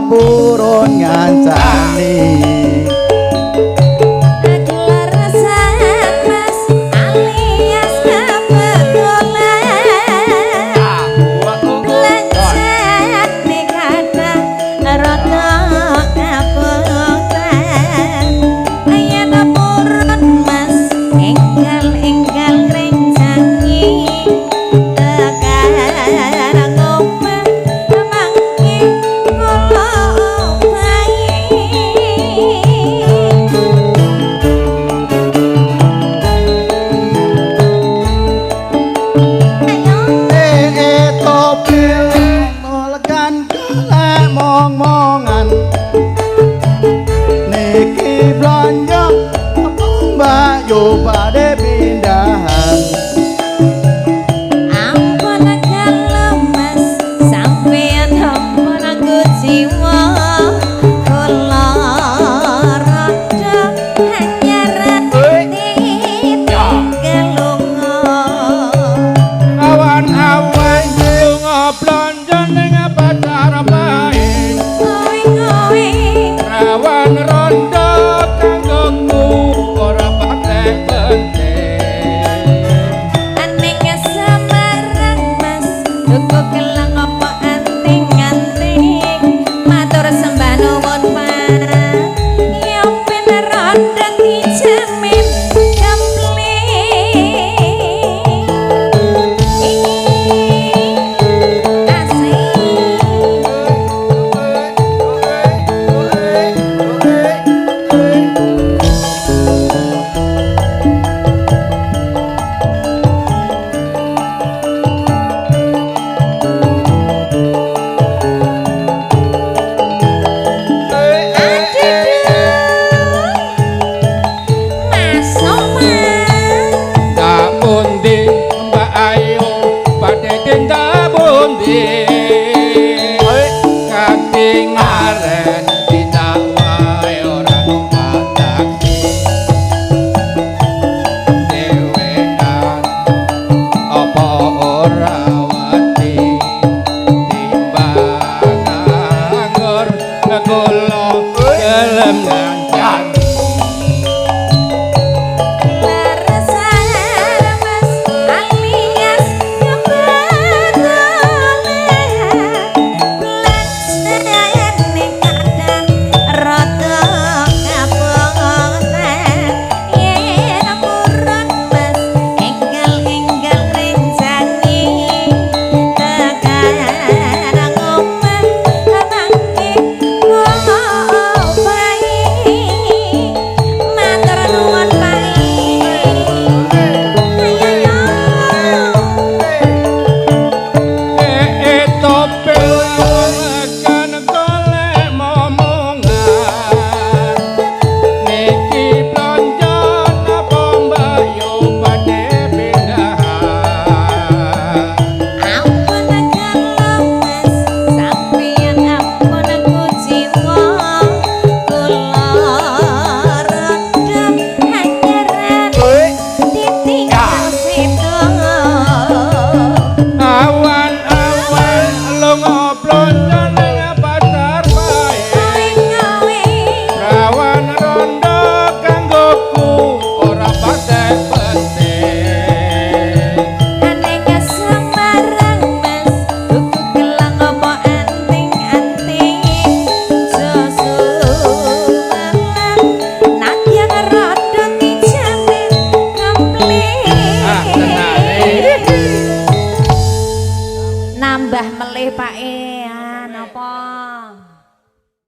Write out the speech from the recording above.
purun ngancani. Kleresan Mas alias kebetulan belanjane kathah rada kabotan yen purun Mas enggal-enggal ngrencangi tekan omah mangke kula obahi. Ayo. Eh topil legan golek mong-mongan niki blonjo Mbak yo badhe pindahan. Ampun kalau Mas sampeyan ampun kuciwa kula rada anyar ditinggal lunga. Awan-awan lunga blonjo ning pasar bae. Kowe kowe Rawan rondo kanggoku ora patek penting. Aning Semarang Mas tuku kelang apa anting-anting matur sembah nuwun Pak ya ben rondo dijamin komplit. Asik. Aduh, masuk Mas. Tak pundi Mbak Ayu badhe tindak pundi? Katingaren tindak wae ora numpak taksi. Dhewean apa ora wedi timbang nganggur kula gelem ngancani. Kleresan Mas alias kebetulan belanjane kathah rada kabotan yen purun Mas enggal-enggal ngrencangi tekan omah mangke kula obahi matur nuwun Pak. Ayo yo. Eh topel kan golek momongan niki blonjo napa Mbak yo badhe pindahan. Ampun kalau Mas sampeyan ampun kuciwa kula rada anyaran ditinggal sedo. Awan-awan lunga blonjo ning pasar bae. Kowe kowe Rawan rondo kanggoku ora patek penting. Aning Semarang Mas tuku kelang apa anting-anting joso sumelang nadyan rada dijamin komplit. Ah, tenane. Nambah melih Pak e, ah, napa?